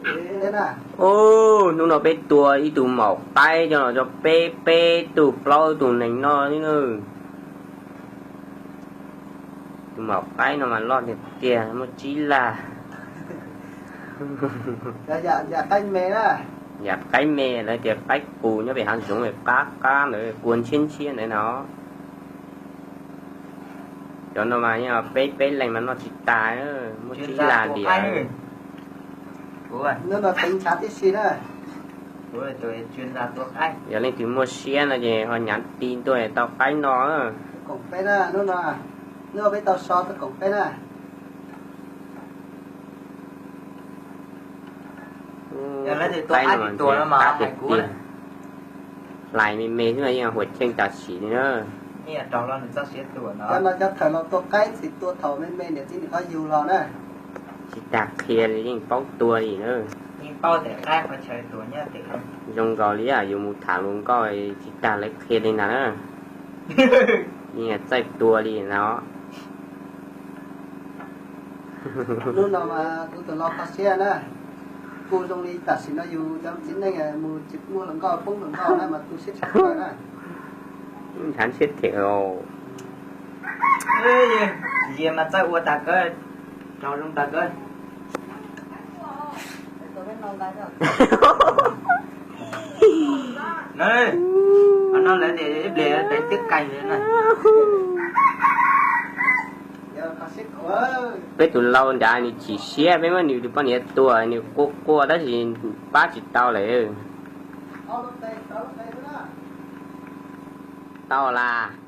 Hnub no peb tua ib tug maum qaib coj los rau peb, peb tug plaub tug nees noj li na. Tus maum qaib no mas loj tiag tiag, muaj tsib lag. Yam qaib me, lawv tias qaib qus nyob pem hav zoov qab qab ntawd, kua ntshiab ntshiab ntawd no. Cov no mas yog peb peb leeg mas noj tsis tas, muaj tsib lag diam. Yog leej twg muaj siab no ces ho nyav ti ntuj tau qaib no. Qaib no mas qab tiag tiag, hlais me me xwb mas yeej huam cheej tam sim li na. Cov no cov khaws los tua qaib ntxim tua thaum me me niam txiv nws qhov yug los na. Tsis tas qhia li yeej paub tua li na. Zoo nkaus li yus mus tham hluas nkauj tsis tas lawv qhia li ntag na. Yeej txawj tua li no. Hnub no mas kuv tus laus kho siab na, kuj zoo li tam sim no yus cov txiv neej mus tsis muaj hluas nkauj poob hluas nkauj na mas tu siab tshaj plaws na. Ntshav ntshiab thiab. Tsis mas txawj ua tas kawg, raug zoo tas kawg. No lawv tias ib pliag peb twb kaig na. Peb tus laus nrad nws chim siab, peb muab nws tus poj niam tua nws quaj quaj tab sis pab tsis tau lawm. Tau las.